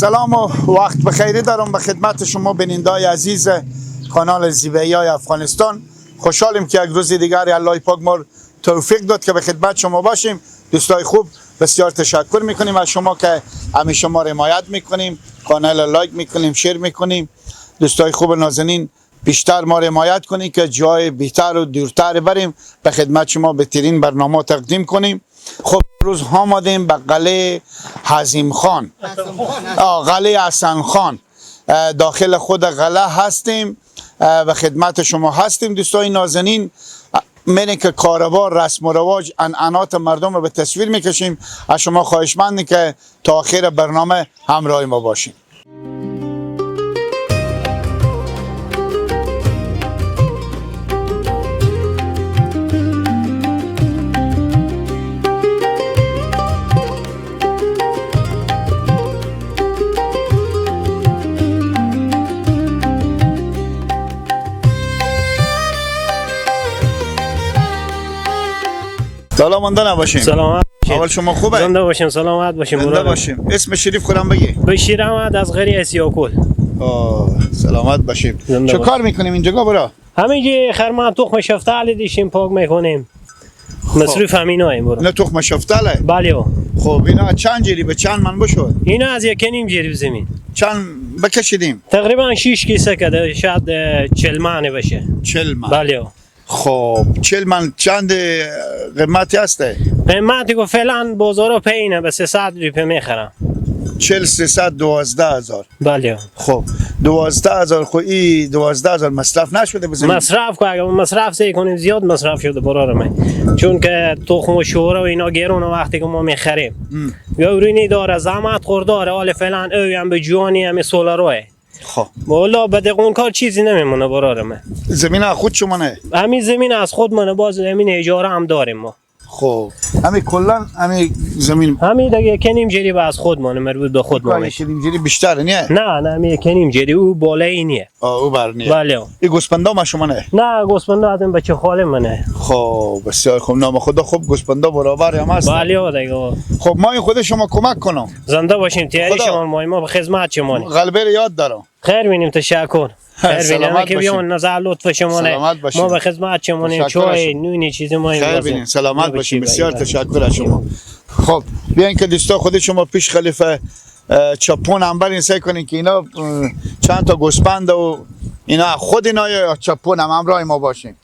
سلام و وقت بخیری دارم به خدمت شما بینندای عزیز کانال زیبایی های افغانستان. خوشحالیم که یک روز دیگر الله پاک ما توفیق داد که به خدمت شما باشیم. دوستای خوب، بسیار تشکر میکنیم از شما که همیشه ما حمایت میکنیم، کانال like میکنیم، share میکنیم. دوستای خوب نازنین، بیشتر ما حمایت کنیم که جای بهتر و دورتر بریم، به خدمت شما بهترین برنامه تقدیم کنیم. خب روز آمدیم به قلعه حزیم خان، قلعه حسن خان. داخل خود قلعه هستیم و خدمت شما هستیم دوستای نازنین. میریم که کاروبار، رسم و رواج، عنعنات مردم رو به تصویر میکشیم. از شما خواهشمندیم که تا آخر برنامه همراه ما باشیم. سلام، مانده نباشیم. سلامت. اول شما خوبه؟ زنده باشیم، سلامت باشیم. زنده باشیم. اسم شریف خودم بگی. بشیر احمد از غری سیاکل. سلامت باشیم. چه کار میکنیم اینجا برا؟ همینجا خرمان تخم شفتالی دیشیم پاک میکنیم. مصروف همیناییم برو. نه تخم شفتاله؟ بله. خب اینا چند جریب به چند من بشد؟ اینا از 1.5 جریب زمین. چند بکشیدیم؟ تقریبا 6 کیسه کده، شاید 40 معنی بشه. 40 من. بله. خب 40 من چند قیمتی هسته؟ قیمتی که فعلا بازارا پینه به 300 روپیه میخرم. 40 312 هزار. بله. خب 12,000. خب این 12,000 مصرف نشده بزنیم؟ مصرف که اگه مصرف سی کنیم زیاد مصرف شده برار من، چون که تخم و شوره و اینا گرونه وقتی که ما میخریم. گرونی داره، زحمت خورداره. حال فعلا اوی هم به جوانی هم سولاروه. خب والا به اون کار چیزی نمیمونه برار من. زمین از خود شما نه؟ همین زمین از خود منه، باز زمین اجاره هم داریم ما. خب همین کلا همین زمین همین دیگه 1.5 جریب از خود منه، مربوط به خود ما میشه. 1.5 جریب بیشتر نه؟ نه نه همین 1.5 جریب او بالای نیه. او بر نیه. بله. این گوسفندا ما شما نه؟ نه گوسفندا از این بچه خاله منه. خب بسیار خوب، نام خدا. خب گوسفندا برابر هم هست. بله دیگه. خب ما این خود شما کمک کنم. زنده باشیم، تیاری شما، ما به خدمت شما. قلبه رو یاد دارم. خیر بینیم، تشکر. خیر بینیم که بیان نظر لطف شما نه. ما به خدمت شما نیم، چای نونی چیزی ما. خیر بینیم، سلامت باشیم. بسیار تشکر از شما. خب بیاین که دوستا خود شما پیش خلیفه چپون هم برین، سعی کنین که اینا چند تا گوسفند و اینا خود اینا یا چپون هم همراه ما باشین.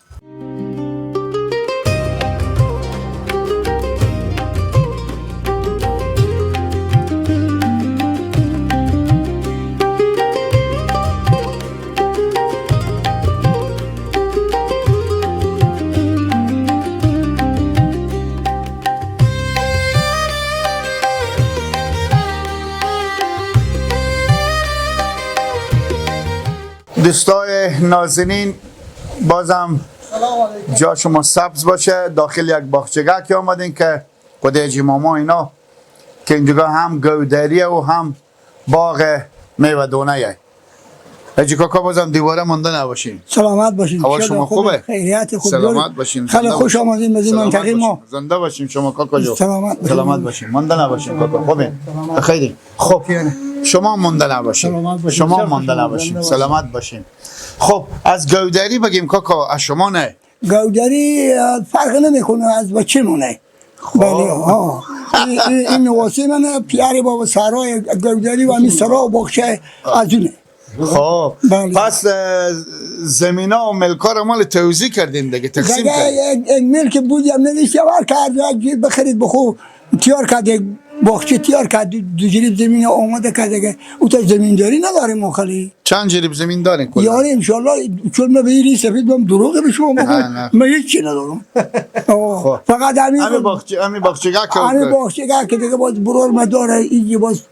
دوستای نازنین، بازم جا شما سبز باشه. داخل یک باغچگاه که آمدین که خود ماما اینا که اینجا هم گودریه و هم باغ میوه دونه. حاجی کاکا بازم دیواره مانده نباشین. سلامت باشین. حال شما خوبه؟ خیریت خوب. سلامت باشین. خیلی خوش آمدین به منطقه ما. زنده باشیم شما کاکا جو. سلامت باشین. سلامت باشین. مانده نباشین کاکا. خوبه؟ خیلی خب شما مانده نباشین. شما مانده نباشین. سلامت باشین. خب از گودری بگیم کاکا، از شما نه. گودری فرق نمیکنه از بچه مونه. بله ها. این نواسی منه، پیاری بابا سرای گودری و همین سرا و باغچه از اونه. خب پس زمینا و ملکا رو مال توزیع کردین دیگه، تقسیم کردین. یک ملک بود هم نداشت، هر کرد یک بخرید بخو تیار کرد، یک باغچه تیار کرد، 2 جریب زمین آماده کرد دیگه. او تا زمین داری نداریم ما خالی. چند جریب زمین دارین کلا؟ یاری ان شاء الله چون من به این سفید بم دروغ به شما بگم، من هیچ ندارم. فقط همین باغچه، همین باغچه که همین باغچه که دیگه باز برور ما داره اینجا، باز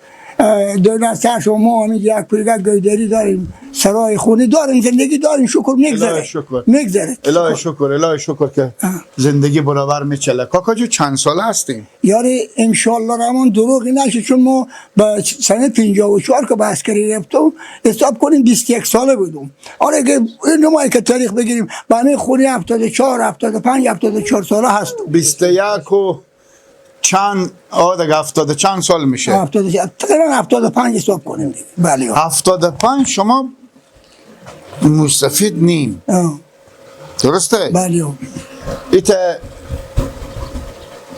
دولت سر شما همین یک پرگاه گودری داریم، سرای خونی داریم، زندگی داریم، شکر میگذره. میگذره. الهی شکر، الهی شکر که زندگی برابر میچله. کاکا جو چند ساله هستیم؟ یاری انشالله رمان دروغی نشه، چون ما به سنه 54 که به عسکری رفتم حساب کنیم 21 ساله بودم. آره که این ما که تاریخ بگیریم به همین خونی 74 75 74 ساله هستم. 21 و چند آده 70 چند سال میشه؟ 70 تقریبا 75 حساب کنیم دیگه. بله. 75 شما مستفید نیم. درسته؟ بله. ایت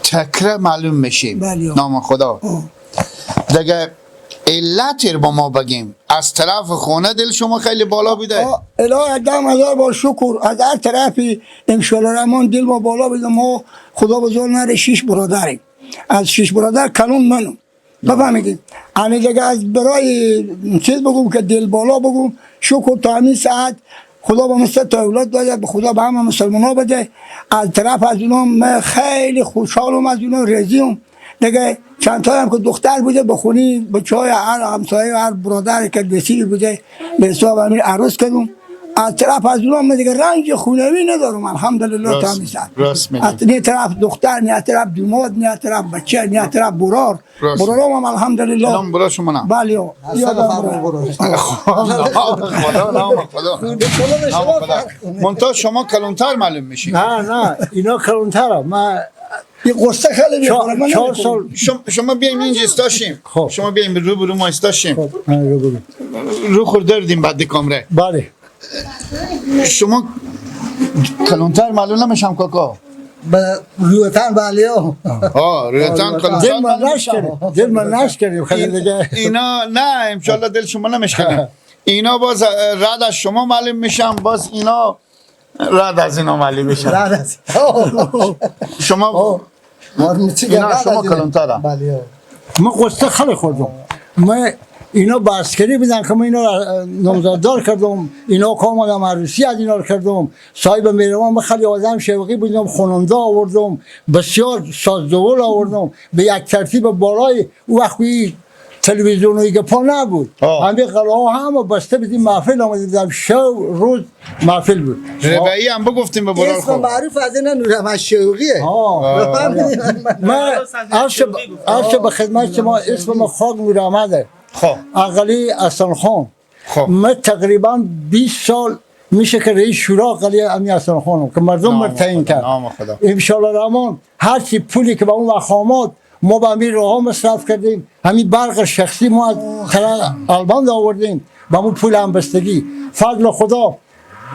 تکره معلوم میشیم. بله. نام خدا. دیگه علت رو با ما بگیم، از طرف خونه دل شما خیلی بالا بوده. الهی 10,000 بار شکر، از هر طرفی انشالله رحمان دل ما بالا بوده. ما خدا بزرگ نره 6 برادریم، از 6 برادر کلون منم، بفهمیدیم. همین دیگه از برای چیز بگم که دل بالا بگم، شکر تا همین ساعت خدا به ما 3 تا اولاد داده، به خدا به همه مسلمان ها بده. از طرف از اونا من خیلی خوشحالم، از اونا راضیم دیگه. چند تا هم که دختر بوده به خونی بچهای هر همسایه هر برادر که رسیدی بوده به حساب امیر عروس کردم. از طرف از اونا من دیگه رنج خونوی ندارم الحمدلله تا همین ساعت. راست میگی. نه طرف دختر، نه طرف دوماد، نه طرف بچه، نه طرف برار. برارم هم الحمدلله. نام برا شما نه. بله. خدا نام خدا. نام خدا. منتها شما کلونتر معلوم میشین. نه نه اینا کلونتره. من یه قصه خیلی میخورم. 4 سال شما بیایم اینجا استاشیم. شما بیایم رو برو ما استاشیم. رو خور دردیم بعد کامره. بله. شما کلونتر معلوم نمیشم کاکا. رویتن بله. آه رویتن کلونتر. دل من نشکنه. دل من نشکنه خیلی دیگه. اینا نه انشالله دل شما نمیشکنه. اینا باز رد از شما معلوم میشم، باز اینا رد از اینا معلوم میشم. رد از شما اینا شما کلونتره. بله. من قصه خیلی خوردم. من اینا بسکری بودن که من اینا نامزددار کردم، اینا که آمدم عروسی از اینا رو کردم. صاحب میروان من خیلی آدم شوقی بودم، خوننده آوردم، بسیار سازدول آوردم به یک ترتیب بالای. وقتی تلویزیون و گپا نبود، همه قلعه هم بسته بودیم، محفل آمده بودم، شو روز محفل بود. ربعی هم بگفتیم به برار. اسم معروف از اینا نورم شوقیه. من عرش به خدمت شما، اسم من خاک نورآمده. خب اقلی حسن خان. خب من تقریبا 20 سال میشه که رئیس شورا اقلی امی حسن خانم که مردم مر تعیین کرد. نام خدا. انشالله رحمان هر چی پولی که به اون وقت آمد ما به همین راه مصرف کردیم. همین برق شخصی ما از آلمان آوردیم با اون پول هم بستگی. فضل خدا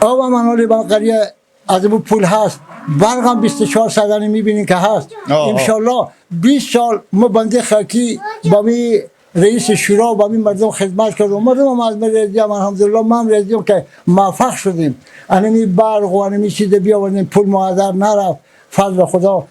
آب منالی با قریه از اون پول هست، برق هم 24 ساعت میبینین که هست. انشالله 20 سال ما بنده خاکی با می رئیس شورا با می مردم خدمت کردم. مردم هم از من راضی هم، الحمدلله ما هم راضیم که موفق شدیم. انمی برق و انمی چیز بیاوردیم، پول ما نرفت. فضل خدا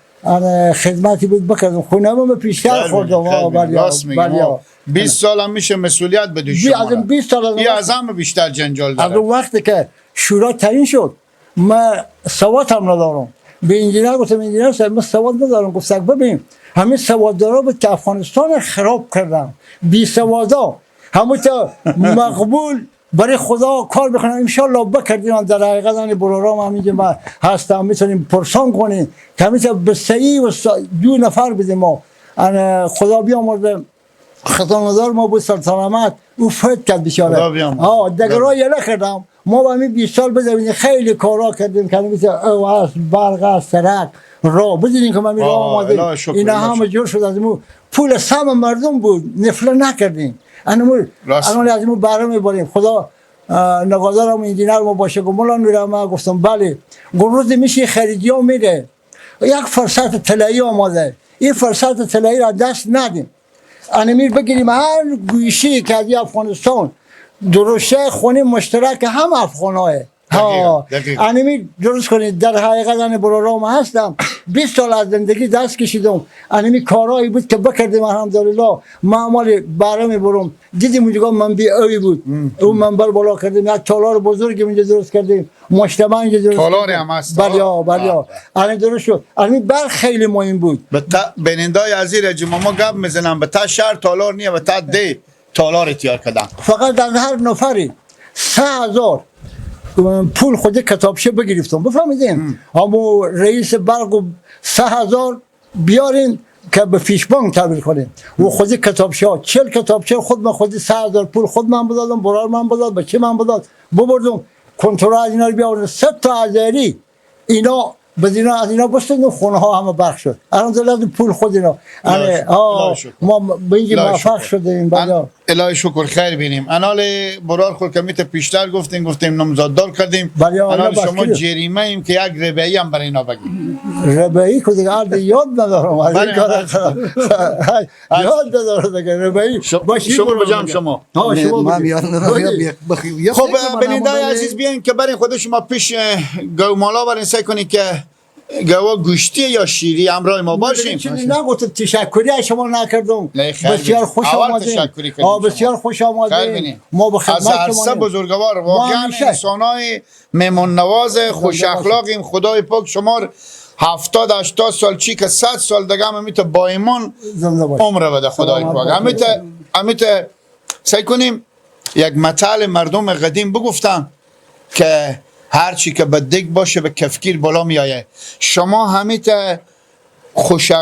خدمتی بود بکردم. خونه ما پیشتر خوردم. راست میگم 20 سال هم میشه مسئولیت بدی شما. از 20 سال از هم بیشتر جنجال داره. از اون وقتی که شورا تعیین شد من سواد هم ندارم. به انجینر گفتم انجینر صاحب من سواد ندارم. گفت ببین همین سواددارا بود که افغانستان خراب کردن، بی سوادا همون تا مقبول برای خدا کار بکنم. انشالله بکردیم. در حقیقت من برارام همینجا من هستم، میتونیم پرسان کنیم که همیشه به سعی و 2 نفر بودیم ما. خدا بیامرزه خزانه‌دار ما بود سلطان احمد، او فوت کرد بیچاره. دگرها یله کردم. ما با همین 20 سال بزنیم خیلی کارا کردیم که همیشه او هست، برق هست، سرک راه بدونیم که من راه آمدیم. اینا همه جور شد. از مو پول سم مردم بود، نفله نکردیم. انمو الان از مو بهره میبریم. خدا نگادارم انجینر ما باشه. گفت مولا نورم، گفتم بله. گفت روزی میشه خریدی ها میره، یک فرصت طلایی آماده، این فرصت طلایی را دست ندیم. انمیر بگیریم هر گوشه که از افغانستان درسته خونه مشترک هم افغاناه. ها انمی درست کنید. در حقیقت من برارام هستم. 20 سال از زندگی دست کشیدم. انمی کارهایی بود که بکردیم الحمدلله. ما مال بهره میبرم. دیدیم اونجا منبع اوی بود، اون منبر بالا کردیم، یک تالار بزرگی اونجا درست کردیم، مجتمع اینجا درست تالار هم هست. بله بله الان درست شد. انمی بر خیلی مهم بود. بینندای عزیز جمعه ما گپ میزنم به تا شهر تالار نیه، به تا دی تالار اختیار کردم. فقط از هر نفری 3000 پول خود کتابچه بگرفتم. بفهمیدین؟ همو رئیس برق و 3000 بیارین که به فیش بانک تبدیل کنیم و خود کتابچه ها 40 کتابچه خود من خود 3000 پول خود من بدادم، برار من بداد، بچه من بداد، ببردم کنترل از اینا رو بیاوردم. 3 تا ازری اینا بعد اینا از اینا بستن خونه ها همه برق شد. الحمدلله پول خود اینا. ما به اینجا موفق شدیم. بعد الهی شکر خیر بینیم. انال برار خود کمیت پیشتر گفتیم نامزددار کردیم. انال شما جریمه ایم که یک ربعی هم برای اینا بگیم. ربعی که دیگه آرد یاد ندارم. یاد ندارم دیگه ربعی. شما بجام شما. من یاد ندارم. خب بینندای عزیز بیاین که برین خود شما پیش گومالا برین سعی کنید که گوا گوشتی یا شیری همراه ما باشیم. چیزی نگفتم، تشکری از شما نکردم. بسیار خوش آمدید. بسیار خوش آمدید. ما به خدمت از هر سه بزرگوار واقعا انسانای مهمان نواز خوش اخلاقیم. خدای پاک شما 70 80 سال چی که 100 سال دیگه هم میته با ایمان عمر بده خدای پاک. همیته سعی کنیم یک متل مردم قدیم بگفتم که هر چی که به دگ باشه به کفگیر بالا میآید. شما همیته خوش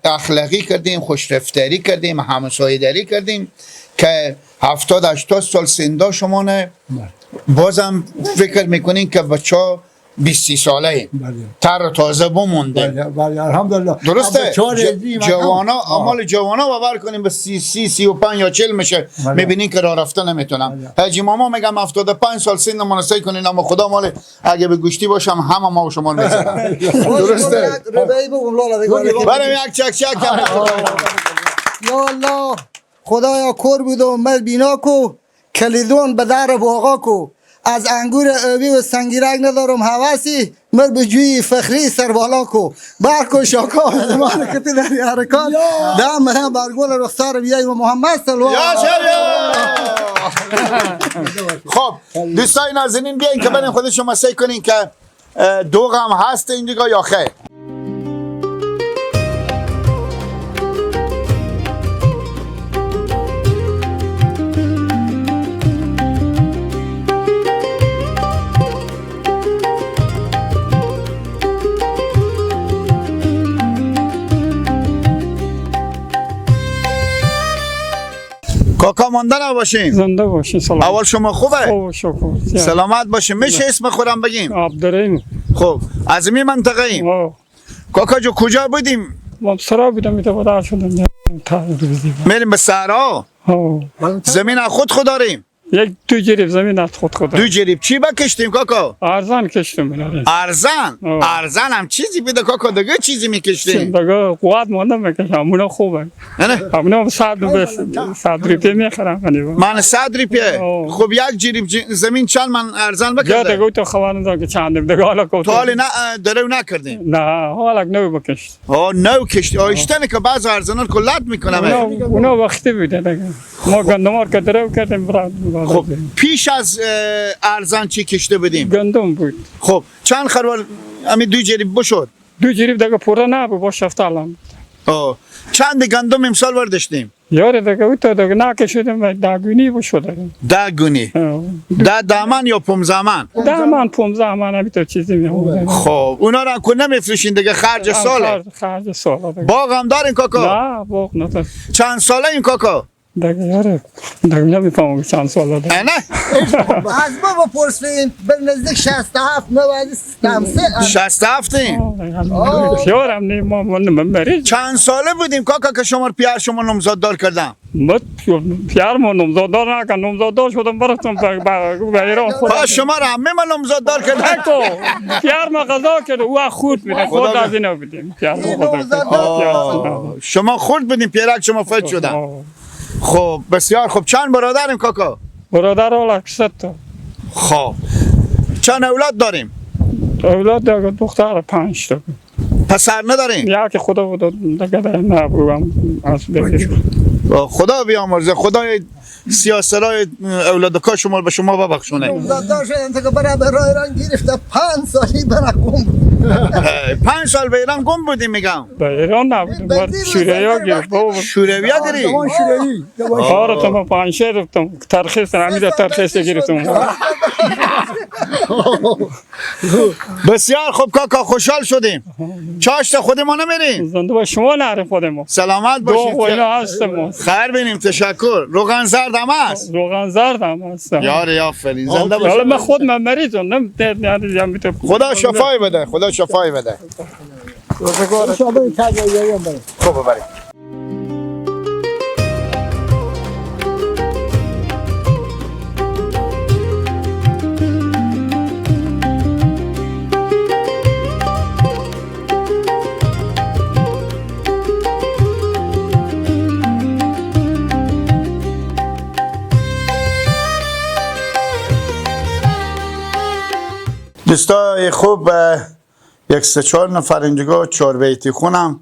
اخلاقی کردیم، خوش رفتاری کردیم، همسایه‌داری کردیم که 70 80 سال سندا شما نه بازم فکر میکنین که بچه 20 ساله تر تازه بمونده. بله الحمدلله. درسته. جوانا عمل جوانا باور کنیم به 30 35 یا 40 میشه میبینین که راه رفته نمیتونم. حاجی ماما میگم 75 سال سن مناسب کنین اما خدا مال اگه به گوشتی باشم همه ما و شما میزنم. درسته. بریم یک چک چک. یا الله خدایا کور بودم مل بینا کو کلیدون به در باغا کو از انگور آبی و سنگیرک ندارم هوسی مر به جوی فخری سربالا کو برکو شاکا زمان که در حرکات دم من برگول رخسار بیای و محمد صلی الله خب دوستای نازنین بیاین که بریم خود شما سعی کنین که دوغ هم هست این دیگه یا خیر. کاکا مانده نباشین. زنده باشین. سلام. اول شما خوبه؟ خوب شکر. سلامت باشین. میشه اسم خودم بگیم؟ عبدالرحیم. خب از این منطقه ایم. کاکا جو کجا بودیم؟ ما سرا بودم میتوادار شدم. میریم به صحرا. زمین از خود داریم. یک دو جریب زمین از خود داریم. دو جریب چی بکشتیم کاکا؟ ارزان کشتیم. ارزان؟ ارزان هم چیزی بده کاکا دیگه چیزی میکشتیم. دیگه قوت مانده میکشم. همونا خوبه. نه همونا 100 روپیه میخرم. من 100 روپیه. خب یک جریب زمین چند من ارزان بکردم؟ یا دیگه تو خبر ندارم که چند دیگه حالا تو حالا نه درو نکردیم. نه حالا نو بکشت. نو کشت. آیشتنه که بعض ارزانا کلات میکنم. اونا وقتی بوده دیگه. ما گندمار که درو کردیم. خب پیش از ارزان چی کشته بودیم؟ گندم بود. خب چند خروار همین دو جریب بشد؟ دو جریب دیگه پوره نبود با شفتالم. چند گندم امسال برداشتیم؟ یاره دیگه او تا دیگه نکشیدیم 10 گونی بشد. 10 گونی. 10 دامن یا 15 من؟ 10 من 15 من همین چیزی میخوردیم. خب اونا رو کو نمیفروشین دیگه خرج ساله. خرج ساله. باغ هم دارین کاکا؟ نه باغ نداریم. چند ساله این کاکا؟ دیگه یاره دیگه نمیفهمم چند ساله ده. نه از ما بپرسین به نزدیک 67 93 67 ایم. یارم نی ما مریض. چند ساله بودیم کاکا که شما پیار شما نامزددار کردم؟ ما پیار ما نامزددار نکردم، نامزددار شدم براتون به ایران خود. با شما را همه ما نامزددار کردم. پیار ما غذا کرد او خورد میده خود از اینا بودیم. پیار ما غذا شما خورد بودیم پیارک شما فت شدم. خب بسیار خب چند برادریم کاکا؟ برادر حالا 3 تا. خب چند اولاد داریم؟ اولاد دیگه دختر 5 تا. پسر نداریم؟ یک خدا بود دیگه نبودم از بکش. خدا بیامرزه، خدای سیاسرای اولادکا شما به شما ببخشونه. نامزددار شدم که برای برای ایران گرفته 5 سالی برای گم. 5 سال به ایران گم بودیم میگم. به ایران نبودیم، شوروی گرفت. شوروی گرفت. شوروی. آره تو ما 5 رفتم ترخیص همین ترخیص گرفتم. بسیار خوب کاکا خوشحال شدیم. چاشت خودمون نمیریم. زنده با شما نریم خودمون. سلامت باشید. دو اینا هستم. خیر بینیم تشکر. روغن زرد هم هست. روغن زرد هم هست. یاره آفرین زنده باشید. حالا من خود من مریضم. نمی‌تونم. خدا شفای بده. خدا خدا شفای بده. خوب ببرید. دوستای خوب، یک سه چهار نفر اینجا چهار بیتی خونم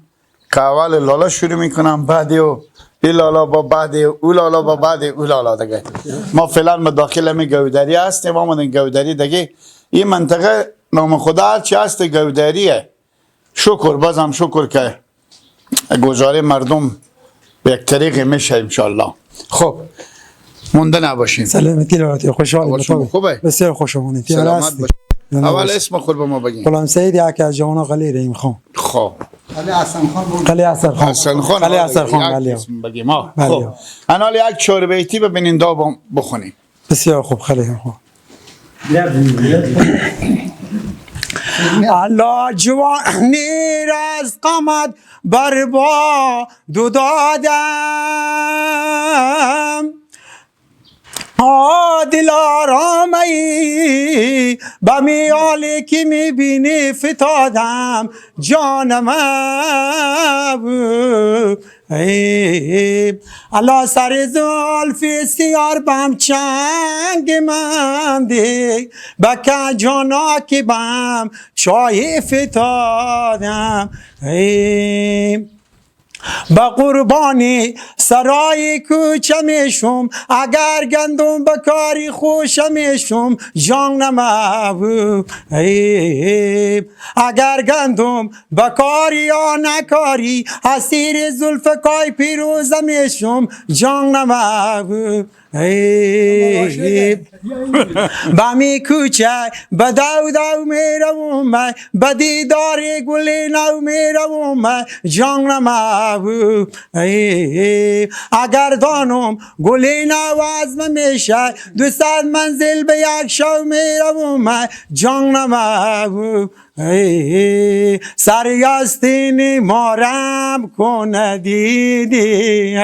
که اول لالا شروع میکنم، بعد او لالا با بعد او لالا با بعد او لالا دیگه. ما فعلا ما داخل می گودری هستیم، آمدن گودری دیگه. این منطقه نام خدا هرچی هست گودریه. شکر، بازم شکر که گزاره مردم به یک طریق میشه انشالله. خب مونده نباشیم. سلامتی لعنتی، خوشحال خوبه؟ بسیار خوش آمدید. سلامت باشید. اول اسم خود به ما بگین. غلام سعید، یکی از جوانان قلی رحیم خان. خب قلی حسن خان بود. قلی حسن خان. حسن خان. قلی حسن خان قلی. اسم بگیم. خب انال یک چهار بیتی ببینین دا بخونیم. بسیار خوب، خیلی خوب. الله جوانی از قامت بر با دو دادم، دل آرامی به میالی که میبینی فتادم جانم. الله سر زلف سیار بم چنگ من دی، بکه جانا که بم چای فتادم. با قربانی سرای کوچه میشم، اگر گندم بکاری خوش میشم جان نمو. اگر گندم بکاری یا نکاری، اسیر زلف کای پیروز میشم جان نمو. با می کوچه به دو دو میروم، به دیدار گل نو میروم جان نمو. اگر دانم گل نو از من میشه، 200 منزل به یک شو میروم جان نمو. سر یاستین مارم کنه دیدی،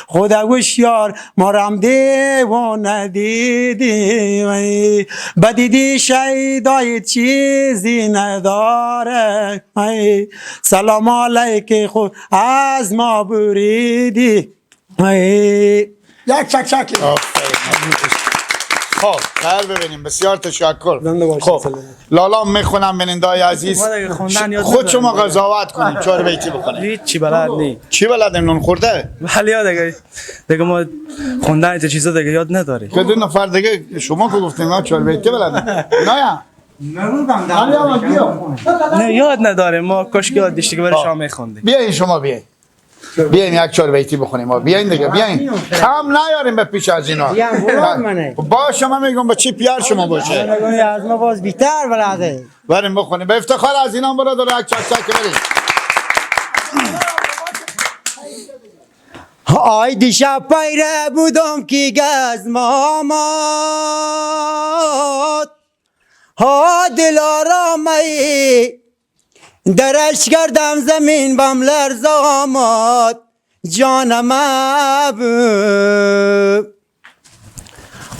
خدا هوشیار مارم دیوانه دیدی، بدیدی شیدای چیزی نداره، سلام علیک خود از ما بریدی. یک چک چک. خب خیر ببینیم. بسیار تشکر. خب لالا میخونم بینندای عزیز، خود شما قضاوت کنید چهار بیتی بخونید. هیچ چی بلد نی. چی بلدیم؟ نون خورده؟ ولی دیگه ما خوندن چه چیزا دیگه یاد نداری. که دو نفر دیگه شما که گفتیم ما چهار بیتی بلدیم. نه نه یاد نداریم ما، کاش یاد داشتی که برای شما میخوندیم. بیاین شما بیاین. بیاین یک چهار بیتی بخونیم. ما بیاین دیگه، بیاین کم نیاریم به پیش از اینا. باشه من میگم با چی پیار شما باشه. از ما باز بیشتر بلده. بریم بخونیم به افتخار از اینا برادر. یک چک چک بریم. آی دیشب پیره بودم که گزم آمد، ها دل آرامی درش کردم زمین بم لرز آمد جانم.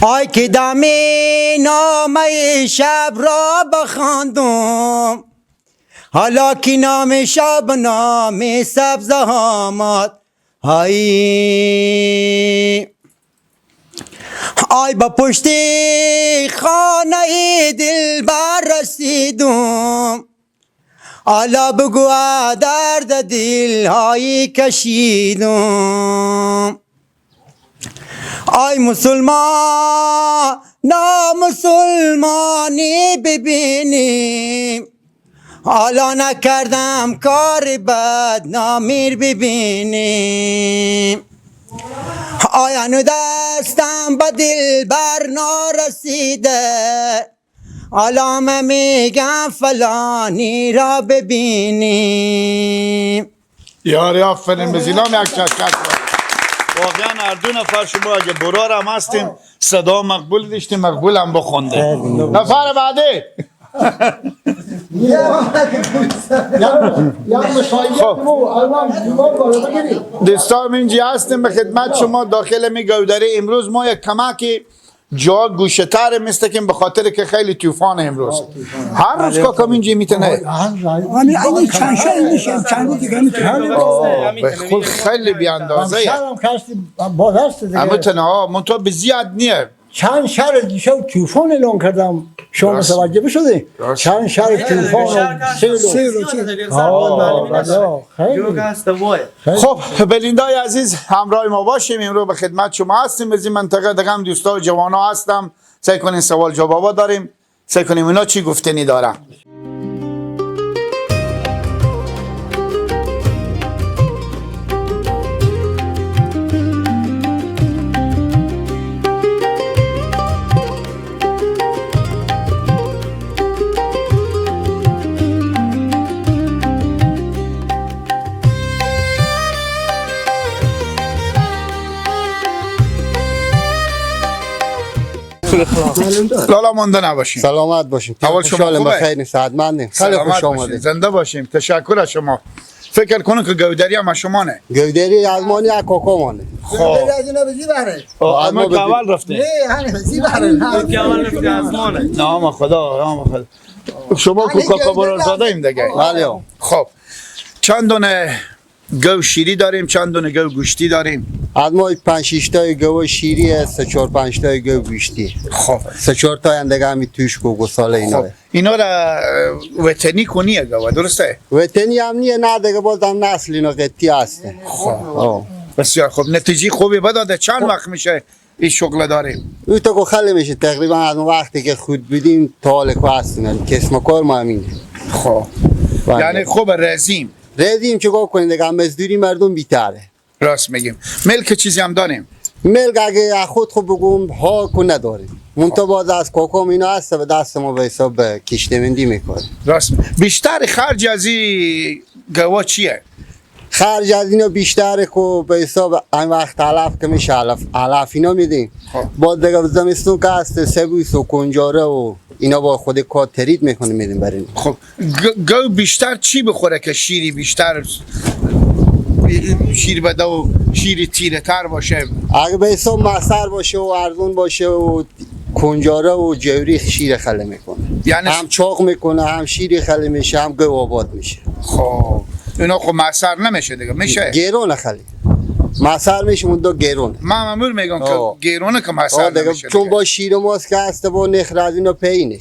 آی که دمی نامه شب را بخواندم، حالا که نام شب نام سبز آمد. آی آی با پشت خانه دل بر رسیدم، حالا بگو درد دل های کشیدم. آی مسلمان نامسلمانی ببینیم، حالا نکردم کار بد نامیر ببینیم. آیا نو دستم به دل بر نارسیده، حالا من میگم فلانی را ببینیم. یاری آفرین به زیلام یک چک چک. واقعا هر دو نفر شما اگه برار هم هستیم صدا مقبول داشتیم، مقبول هم بخونده. نفر بعدی. دوستان اینجا هستیم به خدمت شما داخل می گودری. امروز ما یک کمکی جا گوشه تر مثل که به خاطر که خیلی طوفان امروز هر روز کاکام اینجا میتونه همین چند شهر میشه چند روز دیگه میتونه به خود خیلی بی اندازه اما تنها منتها به زیاد نیه. چند شهر دیشب طوفان اعلان کردم شما متوجه بشدی؟ چند شهر طوفان و سیل و خب بلیندای عزیز همراه ما باشیم. امروز به خدمت شما هستیم از این منطقه دیگه هم دوستا و جوانا هستم. سعی کنیم سوال جوابا داریم، سعی کنیم اینا چی گفتنی دارن. لالا مانده نباشیم. سلامت باشیم. اول شما خوبه؟ بخیر، صحتمندیم. خیلی خوش آمدید. زنده باشیم. تشکر از شما. فکر کنم که گودری هم شما نه. گودری از ما نه، کاکا مانه. خب گودری از اینا به زیبره. اما که اول رفته. نه همین زیبره. که اول رفته از ما نه. نام خدا، نام خدا. شما کو کاکا برادرزاده ایم دیگه. بله. خب چند دونه گو شیری داریم، چند دونه گو گوشتی داریم؟ از ما 5 6 تا گو شیری، 3 4 5 تا گو گوشتی. خب 3 4 تا هم دیگه همین توش گو گساله اینا. خب اینا را وطنی کنیه گو، درسته؟ وطنی هم نیه، نه دیگه بازم نسل اینا قطی هسته. خب بسیار خب، نتیجه خوبی بداده. چند وقت میشه این شغل داریم؟ او تا خیلی میشه، تقریبا از اون وقتی که خود بودیم تا حال که هستیم، کسم کار ما همینه. خب یعنی خوب رزیم رزیم چیکار کنیم دیگه، مزدوری مردم بیتره. راست میگیم. ملک چیزی هم داریم؟ ملک اگه خود خوب بگم ها کو نداریم، منتها باز از کاکام اینا هست به دست ما به حساب کشتمندی میکنه. راست. بیشتر خرج از این گوا چیه؟ خرج از اینا بیشتره که به حساب این وقت علف که میشه، علف اینا میدیم. بعد دیگه زمستون که هست سبوس و کنجاره و اینا با خود کار ترید میکنه میدیم برای. خب گو بیشتر چی بخوره که شیری بیشتر شیر بده و شیر تیره تر باشه؟ اگه به حساب مصر باشه و ارزون باشه و کنجاره و جوری شیر خله میکنه، یعنی هم چاق میکنه، هم شیر خله میشه، هم گو آباد میشه. خب اینا خب مصر نمیشه دیگه، میشه گرونه خیلی مصر میشه، اون دو گرونه. من معمول میگم که گرونه که مصر نمیشه، چون با شیر ماست که هست با نخر از اینا پینه.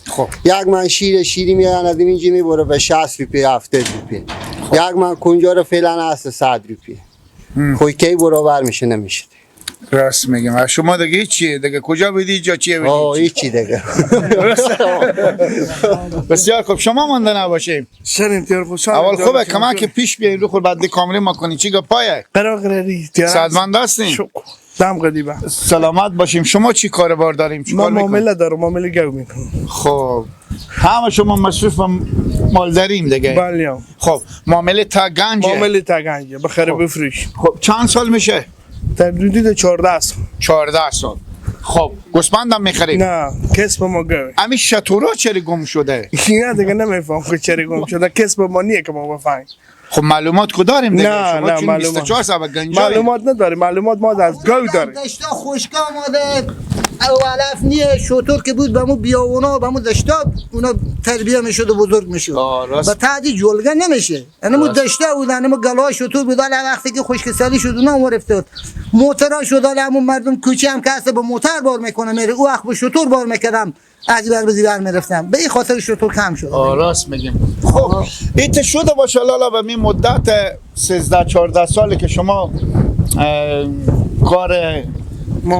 خب یک من شیری میارن از اینجا میبره به 60 روپیه 70 روپیه. یک من کنجاره فعلا هست 100 روپیه. خب کی برابر میشه؟ نمیشه. راست میگم. شما دیگه چیه دیگه، کجا بودی جا چیه بودی؟ آه هیچی دیگه. بسیار خوب، شما مانده نباشیم. سر امتیار خوشحال. اول خوبه کما که پیش بیاین رو خور بعد کامری ما کنی. چی گپایه؟ قرار قراری. صدمند هستین؟ دم قدیمه. سلامت باشیم. شما چی کار بار داریم؟ چی ما معامله دارم، معامله گو میکنم. خب همه شما مصروف مالداریم دیگه. بله. خب معامله تا گنجه. معامله تا گنجه بخره بفروش. خب چند سال میشه؟ در حدود 14 سال. 14 سال. خب گوسفندم میخریم؟ نه کسب ما گوه. همین شتورا چرا گم شده؟ نه دیگه نمیفهم که چرا گم شده، کسب ما نیه که ما بفهمیم. خب معلومات کو داریم دیگه. نه نه معلومات 24 ساعت گنجای معلومات نداریم، معلومات ما از گو داریم. دشتا خشک آماده او علف نیه، شتر که بود به مو بیابونا به مو دشتا اونا تربیه میشد و بزرگ میشد. با تعدی جلگه نمیشه. یعنی مو دشتا بود، یعنی مو گلای شتر بود. حالا وقتی که خشکسالی شد اونا هم رفت. موترا شد، حالا همون مردم کوچه هم که هست با موتر بار میکنه میره. او وقت با شتر بار میکردم از بر به زیر میرفتم. به این خاطر شتر کم شد. راست میگیم. خب ایت شده باشه لالا به می مدت 13 14 سالی که شما کار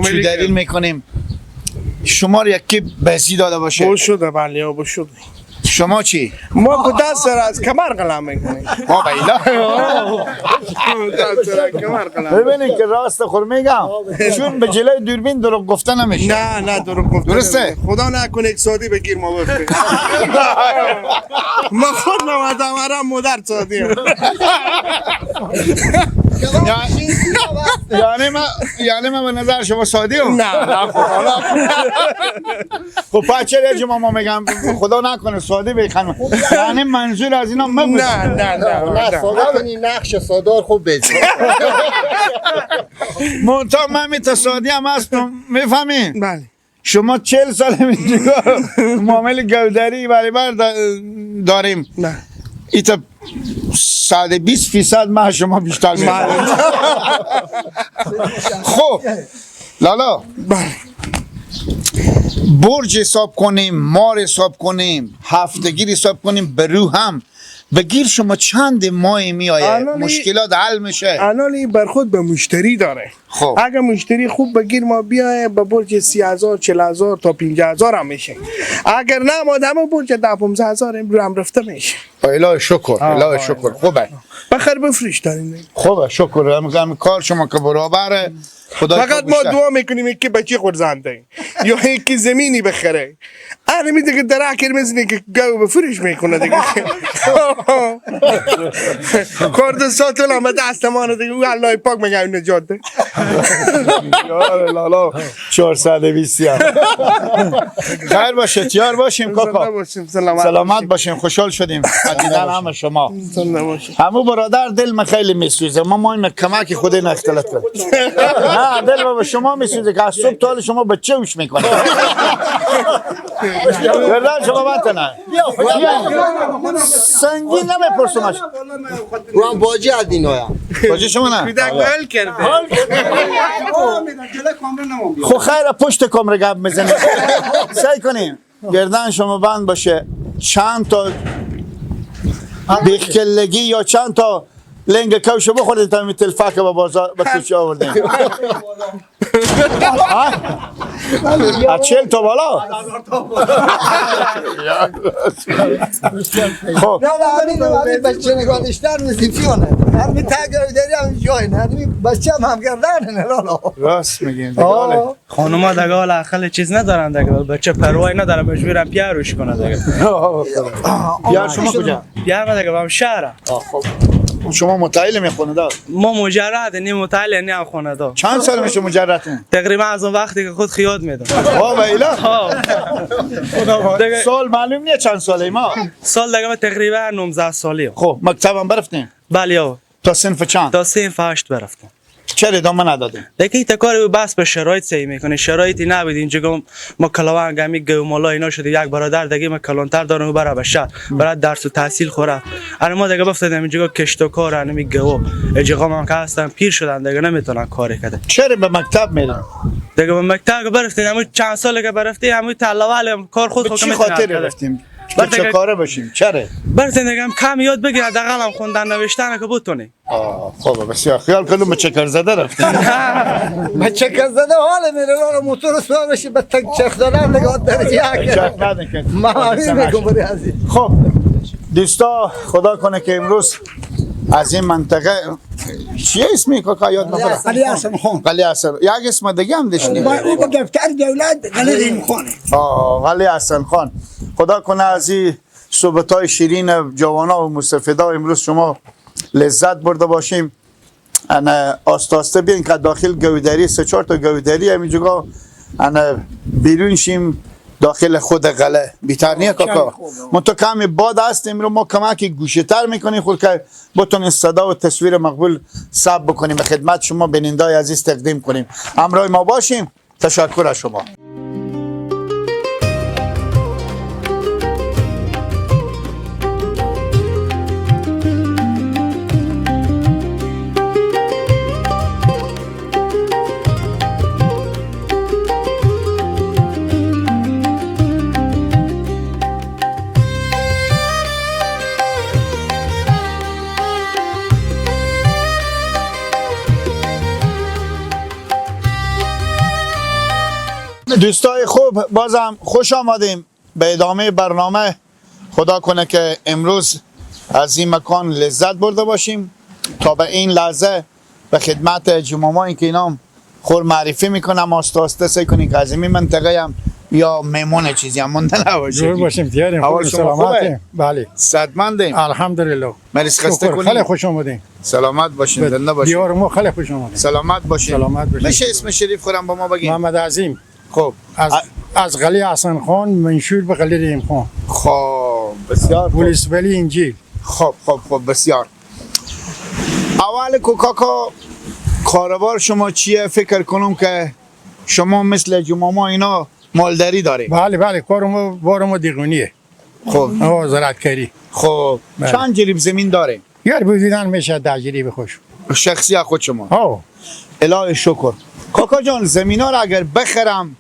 چودریل میکنیم، شما رو یکی بسی داده باشه؟ بو شده، بله بو شده. شما چی؟ ما که دست از کمر قلم میکنیم. ما بیلا ببینید که راست خور میگم، چون به جلوی دوربین دروغ گفته نمیشه. نه نه دروغ گفته درسته؟ خدا نکنه یک سادی بگیر ما بفته. ما خود نمازم مادر سادیم. یعنی من به نظر شما سادی هم؟ نه نه خب پس چرا جمع ما میگم خدا نکنه ساده بخنم، یعنی منظور از اینا من نه نه نه نه ساده کنی نقش سادار خوب بزن. منتها من می سادی هم هستم، میفهمی؟ بله. شما 40 سال اینجا معامل گودری برابر داریم. نه ایتا 120% من شما بیشتر می‌کنم. خب لالا بله برج حساب کنیم، مار حساب کنیم، هفتگیر حساب کنیم، به رو هم بگیر شما چند ماه میآید مشکلات حل میشه. الان بر خود به مشتری داره. خب اگه مشتری خوب بگیر ما بیای به برج 30,000 40,000 تا 50,000 هم میشه. اگر نه ما دم برج 10 15,000 امروز هم رفته میشه. الهی شکر، الهی شکر. خوبه بخیر بفروش داریم. خوبه شکر. هم کار شما که برابره. خدا فقط ما دعا میکنیم یکی بچه خورزنده یا یکی زمینی بخره. آره می دیگه درک میزنه که گاو بفروش میکنه دیگه. کرد ساتل هم دست ما دیگه او الله پاک میگه نجات ده. یار لالا 420 هم. خیر باشه، تیار باشیم کاکا. سلامت باشیم. خوشحال شدیم دیدن همه شما. همو برادر دل من خیلی میسوزه. ما مایم کمک خود این اختلاط کنیم. نه دل بابا شما میسوزه که از صبح تا حال شما بچه اوش میکنه. گردن شما بطنه سنگین نمیپرسمش. او هم باجی از اینا باجی شما نه حال کرده. خب خیر پشت کمره گپ میزنیم. سعی کنیم گردن شما بند باشه. چند تا بیخکلگی یا چند تا لنگ کوشو بخورید تا می تلفک به بازار به کوچه آوردیم. از 40 تا بالا. خب نه نه همین بچه نگاه داشتن وظیفیونه. همین تاگر داری همین جای نه همین بچه هم گردن نه لالا. راست میگین. خانوما دیگه حالا خیلی چیز ندارن دیگه، بچه پروای ندارن، مجبورم پیاروش کنه دیگه. پیار شما کجا؟ پیار دیگه هم شهر. خب شما متعیل میخونه دار؟ ما مجرد نیم، متعیل نیم خونه دار. چند سال میشه مجردین؟ تقریبا از اون وقتی که خود خیاط میدم. ها ایلا؟ سال معلوم نیه چند ساله ما؟ سال دیگه تقریبا 19 سالی. خب مکتبم برفتیم؟ بله. تا صنف چند؟ تا صنف 8 برفتم. چرا ادامه ندادیم؟ دیگه این کار بس به شرایط سعی میکنه، شرایطی نبود اینجا ما کلاوان همی گومالا اینا شده. یک برادر دیگه ما کلانتر دارم برای به شهر برای درس و تحصیل خوره. انا ما دیگه بفتادیم اینجا کشت و کار همی گو اجقام هم که هستن پیر شدن دیگه نمیتونن کاری کنن. چرا به مکتب میرن؟ دیگه به مکتب برفتیم همون چند سال که برفتیم همون تلاول کار خود خود چی خاطر رفتیم؟ چه کاره باشیم؟ چرا؟ برتین دیگه هم کم یاد بگیر حداقل هم خوندن نوشتن که بتونی. خب بسیار خیال کنم به چکر زده رفتیم. به چکر زده حال میره رو موتور سوار بشی به تک چرخ دادن نگاه درجه یک. چرخ ندن که. ما میگم برای عزیز. خب دوستا خدا کنه که امروز از این منطقه چیه اسمی کاکا یاد نخوره؟ علی حسن خان. علی حسن یک اسم دیگه هم داشتیم. او به دفتر دولت علی خان. علی حسن خان. خدا کنه از این صحبت‌های شیرین جوانا و مستفیدا امروز شما لذت برده باشیم. انا آسته آسته بیاین که داخل گودری 3-4 تا گودری همینجا انا بیرون شیم داخل خود قلعه بیتر نیه کاکا. ما تو کمی باد هستیم رو ما کمک گوشه تر میکنیم خود که بتونیم صدا و تصویر مقبول ثبت بکنیم به خدمت شما بینندای عزیز تقدیم کنیم. همراه ما باشیم. تشکر از شما. دوستای خوب بازم خوش آمدیم به ادامه برنامه. خدا کنه که امروز از این مکان لذت برده باشیم. تا به این لحظه به خدمت جمعه که اینام خور معرفی میکنم آسته آسته سعی کنیم که از این منطقه هم یا میمون چیزی هم مونده نباشه. جور باشیم تیاریم. اول شما خوبه؟ بله صدمندیم الحمدلله. مریض خسته کنیم. خیلی خوش آمدین. سلامت باشین، زنده باشین. دیار ما خیلی خوش آمدین. سلامت باشین. سلامت باشین. میشه اسم شریف خورم با ما بگین؟ محمد عظیم. خب از قلی حسن خان منشور به قلی رحیم خان. خب بسیار پلیس ولی انجیل. خب خب خب بسیار. اول کو کاکا کاروبار شما چیه؟ فکر کنم که شما مثل جماما اینا مالداری داریم. بله بله، کار ما بار ما دیگونیه. خب زراعتکاری. خب بله. چند جریب زمین داریم؟ یار بودیدن میشه 10 جریب خوش. شخصی خود شما؟ الهی شکر. کاکا جان زمینا رو اگر بخرم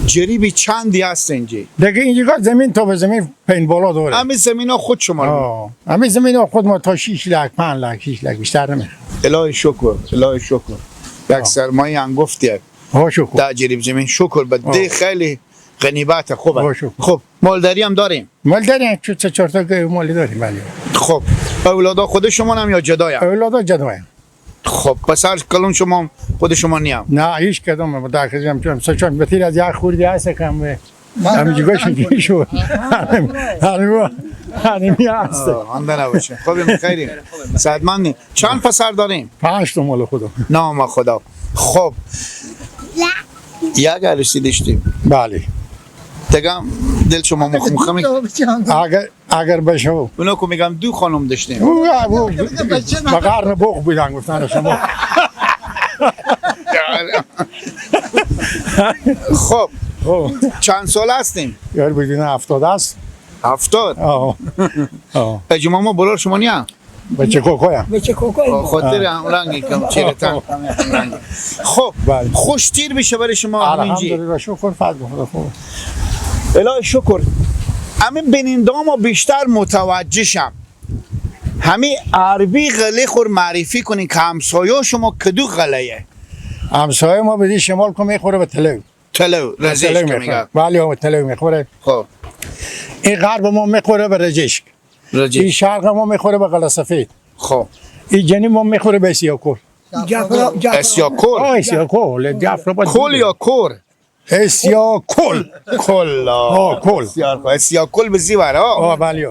جریبی چندی هست اینجا؟ دیگه اینجا زمین تا به زمین پین بالا داره. همین زمینا خود شما؟ همین زمینا خود ما تا 6 لک 5 لک 6 لک بیشتر نمیخوام. الهی شکر، الهی شکر. یک سرمایه انگفتیه. شکر. 10 جریب زمین شکر به ده خیلی غنیبت خوبه. خب مالداری هم داریم؟ مالداری هم 3-4 تا مالی داریم. بله. خب اولادا خود شما هم یا جدایم؟ اولادا جدایم. خب پسر کلون شما خود شما نیم؟ نه هیچ کدوم در کدوم چون سه چهار بتیر از یک خوردی هست کم همینجوری شد شد همین هست. آنده نباشه. خب خیلی صدمندیم. چند پسر داریم؟ 5 تا مال خدا. نام خدا. خب یک عروسی داشتیم. بله. دیگه دل شما مخمخه اگر بشه اونا که میگم 2 خانم داشتیم. به قرن بوق بودن گفتن شما. خب چند سال هستیم؟ یار بودین 70 است. 70؟ اجماع ما بلار شما نیم؟ بچه کوکویم. بچه کوکویم. خاطر هم رنگی کم چیرتن. خب خوش تیر میشه برای شما همینجی. الحمدلله شکر فضل خدا خوب. الهی شکر. همین بیننده‌ها بیشتر متوجه شم. همین عربی غله خور معرفی کنین که همسایه شما کدو غله؟ همسایه ما بدی شمال کو میخوره به تلو. تلو رزشک میگه. بله به تلو میخوره. خب این غرب ما میخوره به رجشک. این شرق ما میخوره به قلعه سفید. خب این جنوب ما میخوره به اسیاکول. اسیاکول؟ اسیاکول. کل یا کور؟ اسیاکول. کل. کل. اسیاکول به زیور ها. بله.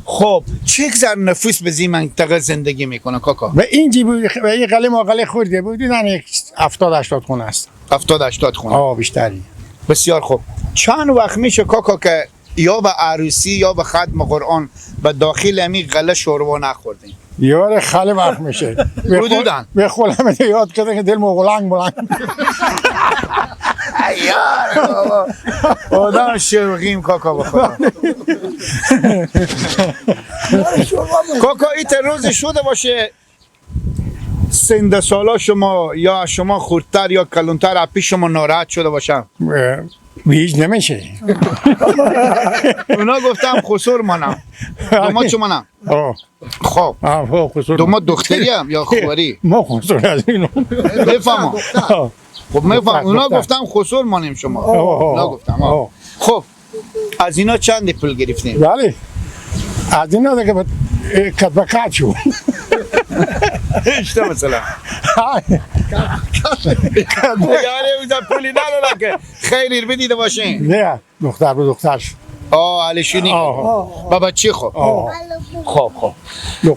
خب چه گذر نفوس به زی منطقه زندگی میکنه کاکا؟ به اینجی بود به این قلعه ما قلعه خورده بود دیدن یک 70-80 خونه است. 70-80 خونه. بیشتری. بسیار خوب. چند وقت میشه کاکا که یا به عروسی یا به ختم قرآن به داخل امی غله شوروا نخوردیم؟ یار خیلی وقت میشه. حدوداً به خودم یاد کردن که دل مغلنگ بلند. یار بابا آدم شوقیم کاکا بخدا. کاکا ایت روز شده باشه سند سالا شما یا شما خردتر یا کلونتر از پیش شما ناراحت شده باشم؟ هیچ نمیشه. اونا گفتم خسور مانم. دوما چه مانم؟ خب دوما دختری هم یا خواری؟ ما خسور از اینو بفهمم. خب میفهم اونا گفتم خسور مانیم شما. اونا گفتم. خب از اینا چند پول گرفتیم؟ بله از اینا دیگه کت به کت شد. اشته مثلا یعنی اوزا پولی ندارم که خیلی بدیده باشین. نه دختر به دختر شد. علیشونی بابا چی؟ خب خب خب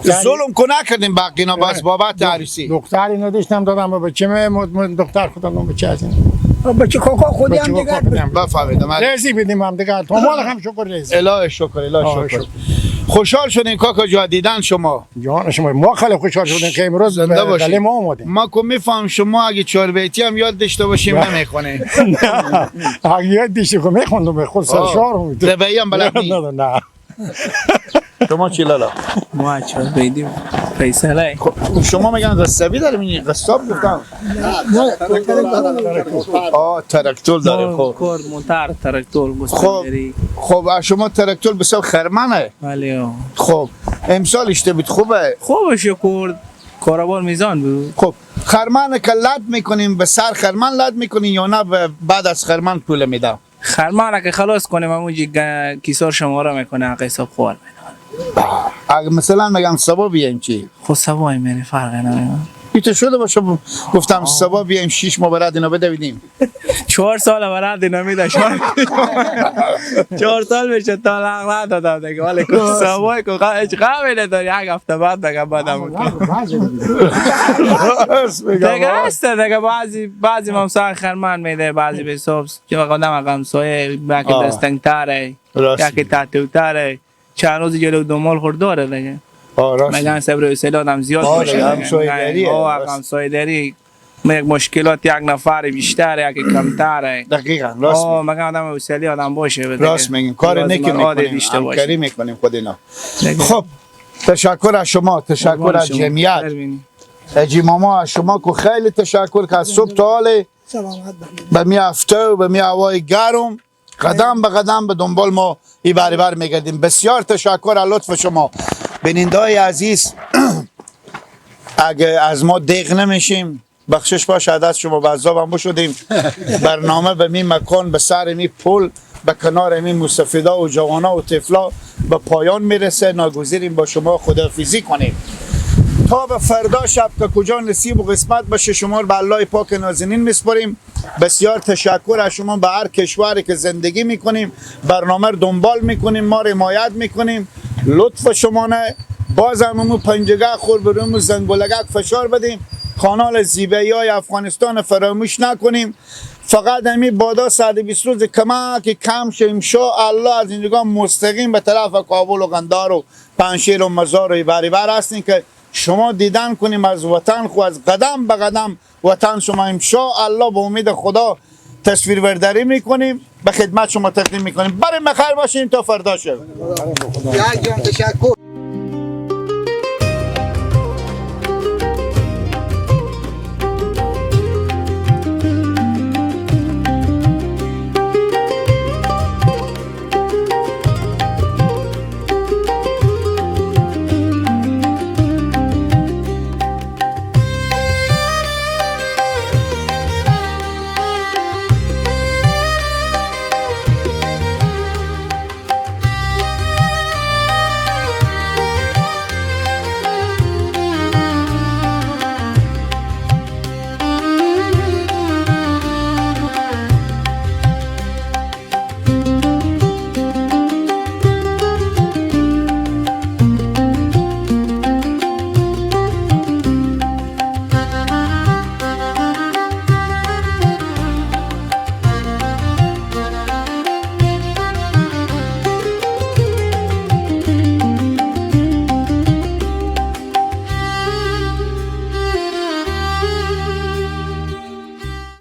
ظلم که نکردیم باقی اینا بس بابت عروسی. دختر اینا داشتم دادم به بچه من دختر خودم بچه از این بچه کوکو خودی هم دیگه بفهمیدم رزی بدیم هم دیگه تو مال هم شکر رزی. الهی شکر، الهی شکر. خوشحال شدیم کاکا جان دیدن شما. جان شما ما خیلی خوشحال شدیم که امروز زنده باشید. ما اومدیم. ما که میفهم شما اگه 4 بیتی هم یاد داشته باشیم نمیخونه. نه اگه یاد داشته که میخوندم به خود سرشار بود. ربعی هم بلد نی. نه. شما چی لالا؟ ما 4 بیتی فیصله. شما میگن قصابی داریم این قصاب گفتم. تراکتور داره. خب کار موتر تراکتور گوسفندی. خب شما تراکتور بسیار خرمنه. بله. خب امسال اشته بود خوبه. خوبه شکر کاروبار میزان بود. خب خرمن که لد میکنیم به سر خرمن لد میکنیم یا نه بعد از خرمن پول میدم؟ خرمن که خلاص کنیم همونجی کیسار شماره میکنه حق حساب خوار میده. اگه مثلا میگم سبا بیایم چی؟ خب سبا میره فرقی نمیکنه. ایت شده باشه، گفتم صبح بیایم 6 ماه برات اینا بدویدیم. 4 سال برات اینا میده، 4 سال میشه تا لغ ندادم دیگه، ولی صبح که هیچ غمی نداری، یک هفته بعد دیگه بعدم دیگه هست دیگه. بعضی مامسا خرمان میده، بعضی به حساب که آدم همسایه یکی دستنگتره، یکی تحتوتره، چند روز جلو دنبال خورد داره دیگه. مگه صبر و حوصله آدم زیاد باشه، همسایه داری یک مشکلات یک نفر بیشتر یک کمتره. دقیقاً راست میگی. مگه آدم حوصله آدم باشه. راست میگیم، کار نکی میکنیم، همکاری میکنیم خود اینا. خب تشکر از شما، تشکر از جمعیت اجی ماما، از شما که خیلی تشکر که از صبح تا حال به می هفته و به می هوای گرم قدم به قدم به دنبال ما ای بری بر میگردیم. بسیار تشکر از لطف شما. بینندای عزیز، اگه از ما دیغ نمیشیم بخشش باشه دست شما، به هم بشدیم. برنامه به می مکان، به سر می پل، به کنار می مستفیدا و جوانا و طفلا به پایان میرسه. ناگزیریم با شما خداحافظی کنیم تا به فردا شب که کجا نصیب و قسمت باشه. شما رو به الله پاک نازنین میسپاریم. بسیار تشکر از شما. به هر کشوری که زندگی میکنیم برنامه رو دنبال میکنیم، ما رو حمایت میکنیم. لطف شما نه، باز هم پنجگه خور بریم و زنگولگک فشار بدیم. کانال زیبایی های افغانستان فراموش نکنیم. فقط همین بادا 120 روز کمک کم شه انشاءالله از اینجا مستقیم به طرف کابل و قندهار و پنجشیر و مزار و بریبر هستیم که شما دیدن کنیم از وطن خو، از قدم به قدم وطن شما انشاءالله به امید خدا تصویر برداری میکنیم، به خدمت شما تقدیم میکنیم. برای مخیر باشیم تا فردا شب. یک جان تشکر.